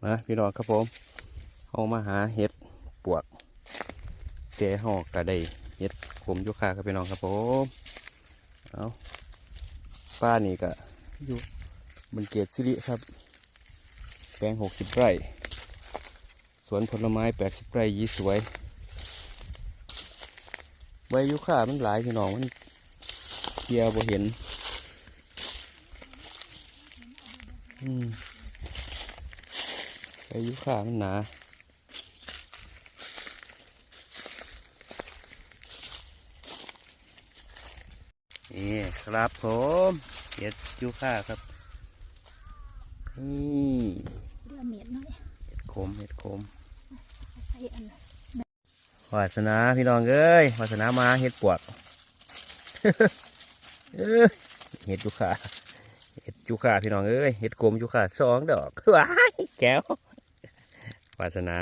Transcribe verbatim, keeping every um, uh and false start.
มาพี่น้องครับผม เอามาหาเห็ดปวก แต่เฮาก็ได้เห็ดขมอยู่ค่ะครับพี่น้องครับผม เอาป่านี่ก็อยู่บนเกตสิริครับ แปลงหกสิบไร่ สวนผลไม้แปดสิบไร่ยีสวย ใบยูคามันหลายพี่น้อง มันเกียบ่เห็น อืม ใบยูคามันหนา นี่ครับผม เห็ดยูคาครับ นี่ เลือดเม็ดหน่อย เห็ดขม เห็ดขม ใส่อัน วาสนาพี่น้องเอ้ย วาสนามาเห็ดปวก เอ้ย เห็ดยูคา เห็ดยูคาพี่น้องเอ้ย เห็ดขมยูคาสองดอก ว้าย แก้ว วาสนา